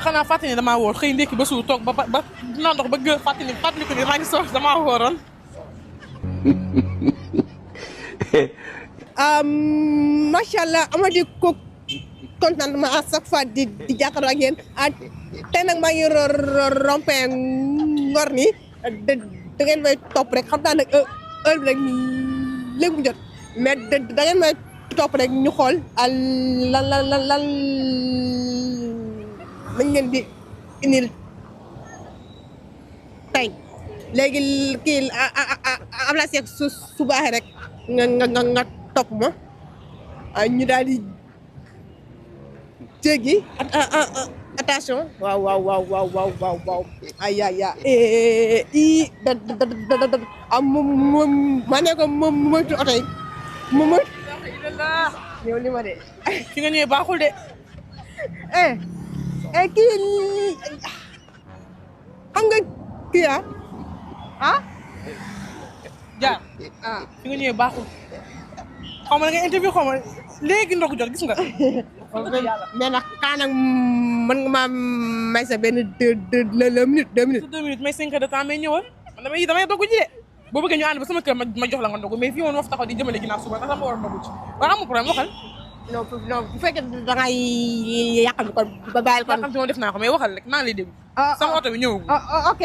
xanaa fàttali ne damaa wóor xëy ndékki ba suur toog ba naan ndox ba gën fàttali ko ni maa ngi soog damaa wóoroon. macha allah amati ko contentement à chaque fois di jàkkaarloo ak yéen tey nag maa ngi rompé ngor ni da ngeen may topp rek xam naa nag heure bi rek léegi mu jot mais da ngeen may topp rek ñu xool lan lañ leen di indil tey léegi kii am la seeg su baaxee rek nga topp ma ñu daal di jéggi attention waaw ay ma ne ko moytu oto yi moytu yow li ma de fi nga ñëwee baaxul de kii xam nga kii jaar fi nga ñëwee baaxul xaw ma na nga interview xaw ma léegi ndogu jot gis nga. mais nag kaa nag mën nga maa may sa benn deux minutes. 2 minutes may 5 heures de temps may ñëwal damay dogu ji de boo bëggee ñu ànd ba sama kër ma jox la nga ndogu mais fii woon ma fa taxaw di jëmale ginnaaw suba ndax sama war a ndogu ci waaw amul problème waxal. non bu fekkee da ngay yàqal kon ba bàyyil kon. yàqal ci moom def naa ko mais waxal rek maa ngi lay déglu. sama oto bi ñëwagul. ok.